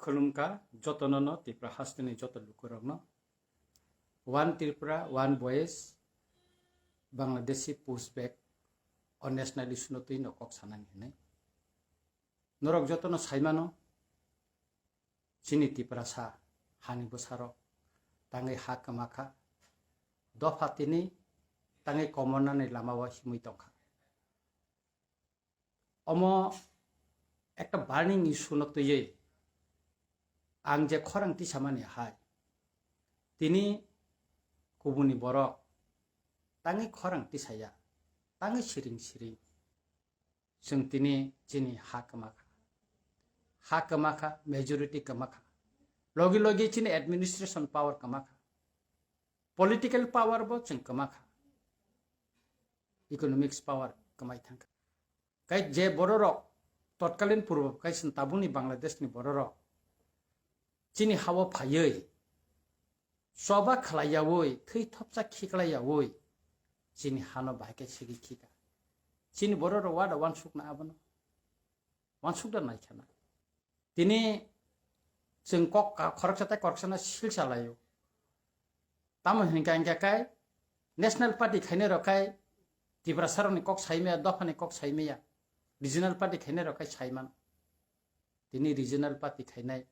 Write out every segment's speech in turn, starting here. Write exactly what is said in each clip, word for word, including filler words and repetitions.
Khulumkha jotono no, Tripura hasteni joto lukurokno. One Tripura, one voice, Bangladeshi pushback o national issue no twi no kok sanani hinwi. Norok jotono saimano, chini Tiprasa hani bwsarok tangwi ha kwmakha, dopha tini tangwi komornani lamao himwi tongkha. Omo ekta burning issue no twiwi ang je khorang tisamani hai, tini kubuni borok tangwi khorang tisaya, tangwi siring siring chwng tini chini ha kwmakha. Ha kwmakha, majority kwmakha. Logi logi chini administration power kwmakha. Political power bo chwng kwmakha. Economics power kwmai thangkha. Kai je bororok totkalin purbo kaisa tabukni Bangladeshni bororok chini hao phaiwi choba khlaiyaui, thwi thopsa khiklaiyaui chini hano bahai khe sigi khika. Chini bororok wada wansukna abono? Wansukda naikhana. Tini chwng kok ka-, khoroksa tei khoroksano sil salaio. Tamo hinkha hinkha kai National Party khainai rok kai Tiprasarokni kok saimaya, dophani kok saimaya, regional party khainai rok kai saimano. Tini regional party khainai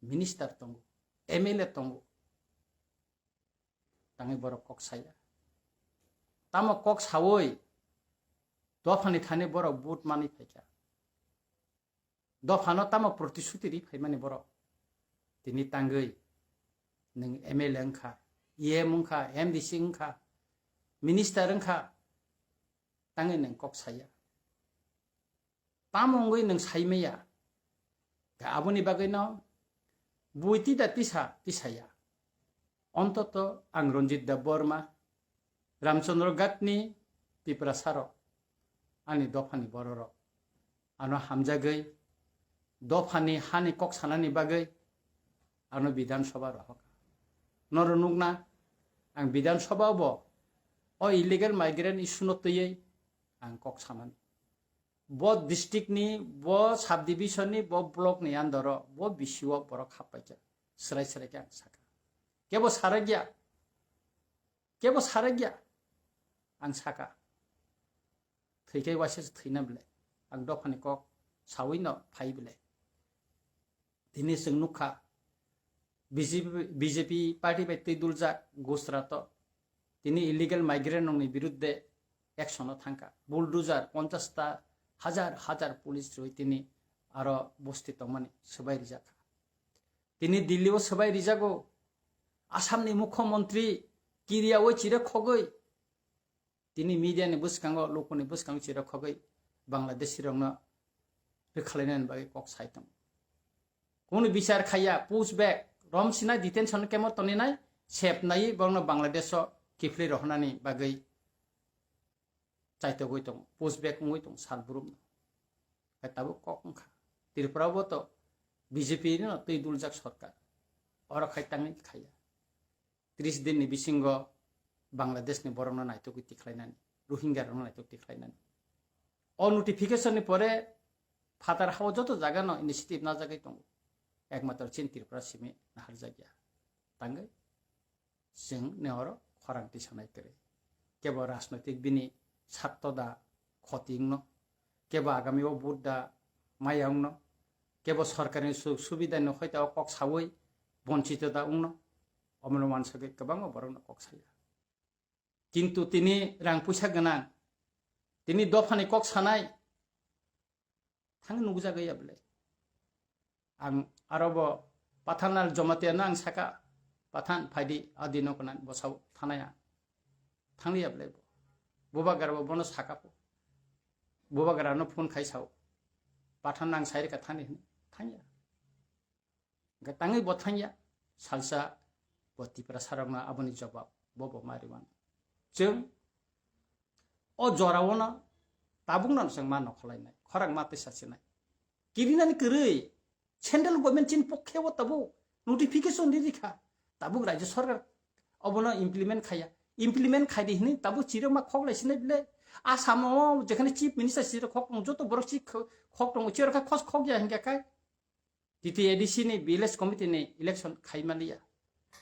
minister tongo, M L A tongo. Tangwi borok kok saya. Tamo kok sawi dophani thani borok vote manwi phaikha. Dophano tamo protishuti ri phaimani borok. Tini tangwi nwng M L A wngkha, E M wngkha, M D C wngkha, minister wngkha, tangwi nwng kok saya. Tamo wngwi nwng saimaya? Khe aboni bagwino bui tida tisa tisaya. Ontoto ang Ranjit Debbarma, Ramchandra Ghatni Tiprasarok, ani dophani bororok, ano hamjagwi dophani hani kok sanani bagwi ano Bidhan Sabha rohorkha. Noro nukna, ang Bidhan Sabha bo o illegal migrant issue no twiwi ang kok samani. Bo district ni, bo subdivision ni, bo block ni under o, bo bisi o borok happaikha. Srai srai khe ang sakha. Kebo sarakya? Kebo sarakya? Ang sakha. Thwikhai waisa se thwina bile. Ang dophani kok sawi no phai bile. Tini chwng nukha, B J P, B J P party bai twi duljak Gujarat o. Tini illegal migrant rokni birudde action o thangkha. Bulldozer ponchash ta hajar hajar police rwi tini aro bosti tongmani swbai rijakha. Tini Delhi o swbai rijago. Assam ni mukhyamantri kiriyaui chire khogwi tini media ni bwskango, lukuni bwskango chiro khogwi Bangladeshi rokno rwkhalainani bagwi kok sai tongo. Kunu bichar khaiya, push back, rom sinai detention camp o toninai, sep nai borokno Bangladesh o kiphilwi rohornani bagwi chaitogwi tongo, push back wngwi tongo sal brumno. Hai tabuk kok wngkha. Tripura bo to B J P no twi duljak sorkar. Oro khai tangwi khaiya. Tris din ni bisingo Bangladesh ni borok no naitok tikhlainani, Rohingya rok no naitok tikhlainani. O notification ni pore phatar hao joto jaga no initiative najagwi tongo. Ekmatro chin Tripura simi naharjakya. Tangwi chwng ni oro khorang tisanai kwrwi. Kebo rajnoitik bini sakto da khoti wngno, kebo agami o vote da maya wngno, kebo sorkar ni sujog subida no hoita o kok sawi bonchito da wngno, omono wansagwi kwbangma borok no kok saya. Kintu tini rang puisa gwnang, tini dophani kok sanai, thang nukjagwi ya bwle. Ang aro bo Pathan al Jamatia no ang saka, Pathan phaidi adi no konan bosao thanaya. Thangli ya bwle bo. Bubagra bo bono saka po. Bubagra no phone khai sao. Pathan ang sai rika thani hin. Thangya. Hwnkhe tangwi bo thangya. Salsa bo Tiprasa rokno aboni jobab bo bo mari mano. Chwng o jorao no tabuk no chwng ma nokholainai, khorang ma tisa sinai. Kirinani kwrwi central government chini pokhe o tabuk notification ri rikha, tabuk rajya sarkar obono implement khaiya, implement khaidi hinwi tabuk chirok ma khoklai sinai bile. Asamo jekhane chief minister chirok khok tongo, joto borok chi khok tongo, chirok kha khos khokya hinkhe khai. T T A D C ni village committee ni election khaimaliya.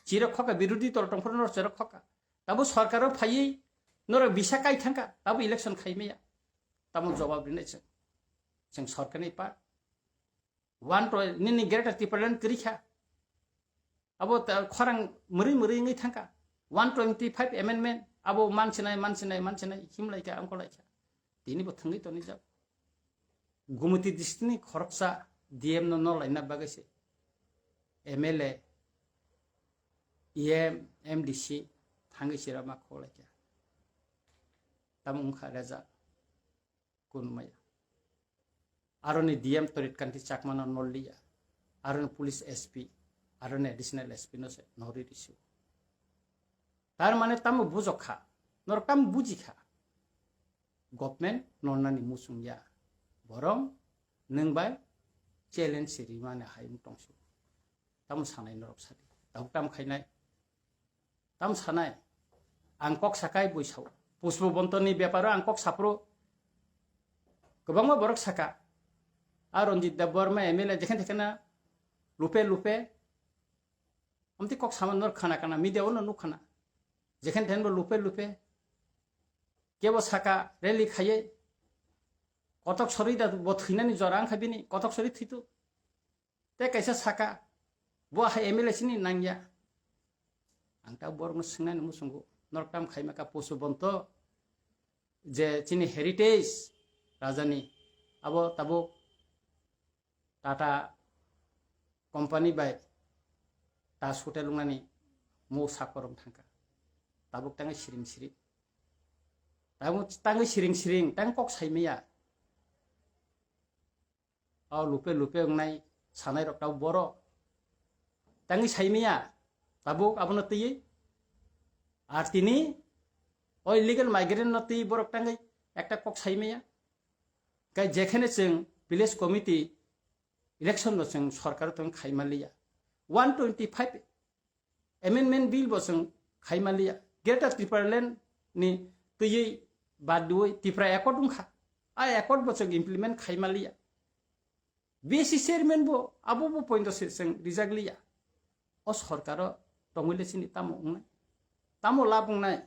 Chirok khoka, birodhi dol tongphuru norok chirok khoka. Tabo sarkaro phaiwi norok bisa kai thangka, tabo election khaimaya. Tamo jawab rinai chwng. Chwng sarkarni part. One to nini Greater Tipraland kwrwi kha. Abo ta-, khorang mwrwi mwrwi wngwi thangka. One twenty five amendment, abo mansinai, mansinai, mansinai, himlaika, angkolaika. Tini bo thangwi tonijak. Gumoti district ni khoroksa D M no nolaina bagwi se M L A, E M, M D C thangwi se rama kholaika. Tamo wngkha rejak. Kunmaya. Aroni D M Torit Kanti Chakmano nolliya. Aroni police S P, aroni additional S P no se nori risu. Tar mane tamo bujok kha, norok tamo buji kha. Government nolnani muchung ya. Borong nwng bai challenge se rimani hai wng tongsu. Tamo sanai norok sadi. Tabuk tamo khainai. Tam sanai, ang kok sakai bui sao. Pushpa Bontoni beparo ang kok sapro. Kwbangma borok saka. A Ranjit Debbarma M L A jekhen tekhena lupe lupe. Amti kok saman nor khana kana, media ono nuk khana. Jekhen thenbo lupe lupe. Kebo saka rally khaye. Kotok sori da bo thwinani jora ang kha bini, kotok sori thwitu. Tei kaisa saka, bo hai M L A sini nangya. Ang ta borokno swngnani muchungo, norok tam khaima ka Pushpa Bonto, je chini heritage rajani, abo tabuk Tata company bai Taj Hotel wngnani mo sakorom thangka. Tabuk tangwi siring siring. Tabuk tangwi siring siring, tang kok saimaya. O lupe lupe wngnai sanai rok tabuk borok. Tangwi saimaya, tabuk abono twiwi. Ar tini o illegal migrant no twiwi borok tangwi ekta kok saimaya. Kai jekhene chwng village committee election no chwng sorkar tong khaimaliya. One twenty five amendment bill bo chwng khaimaliya. Greater Tipraland ni twiwi bad diwi Tipra Accord wngkha. A accord bo chwng implement khaimaliya. B C chairman bo abo bo point se chwng rijak liya. O sorkaro tongwi le chini tamo wngnai? Tamo lab wngnai?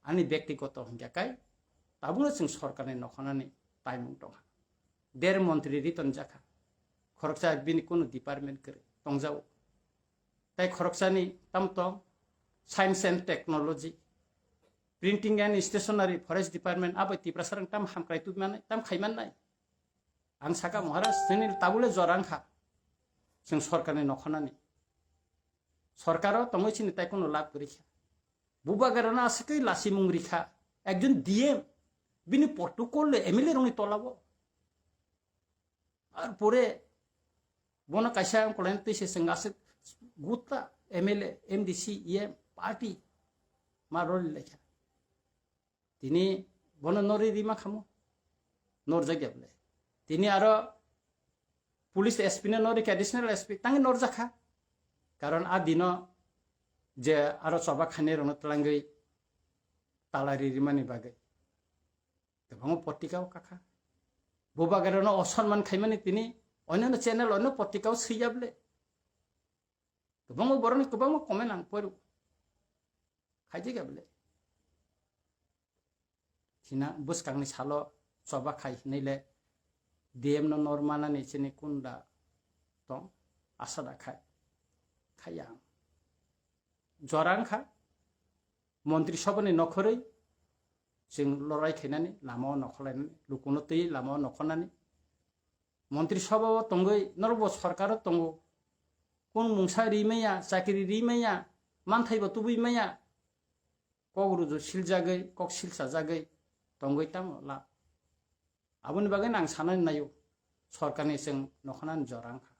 Ani bektigoto hwnkha kai, tabukno chwng sorkarni nokhornani taimung tongkha. Der montri riton jakha. Khoroksa bini kunu department kwrwi tongjao. Tai khoroksani tamo tong science and technology, printing and stationery, forest department, abai Tiprasarang tam hamkrai tubimannai, tam khaimannai. Ang saka Maharaj, chini tabule jora wngkha. Chwng sorkarni nokhornani. Sorkaro tongwi chini tai kunu lab kwrwi kha. Bubagrano aswkwi lasimung rikha. Ekjon D M, bini protocol le M L A rokni tolabo. Ar pore bono kaisa ang kolain twi se chwng aswk gutta M L A, M D C, E M, party ma roli lekha. Tini bono nori rima khamo. Norjak ya bole. Tini aro police S P no nori kha, additional S P tangi norjak kha. Karon a dino je aro choba khainai rokno twlangwi talari rimani bagwi. Kwbangma potrika o kakha. Bubagrano osonman khaimani tini onyono channel, onyo potrika o swiya bole. Kwbangma borokni kwbangma comment ang poiro. Khaijak ya bole. Hina bwskangni salo choba khai hinwi le D M no nor manani chini kunda tong asa da khai. Khaiya ang. Jora wngkha. Montri Sabhani nokhorwi chwng lorai khainani, lamao nokhorlainani, lukuno twi lamao nokhornani. Montri Sabhao tongwi norokbo sorkaro tongo. Kung mungsa ri maya, chakri ri maya, manthaibo tubui maya. Kok ruju siljagwi, kok silsajagwi tongwi tamo la. Aboni bagwi ang sanani naio, sorkarni chwng nokhornani jora wngkha.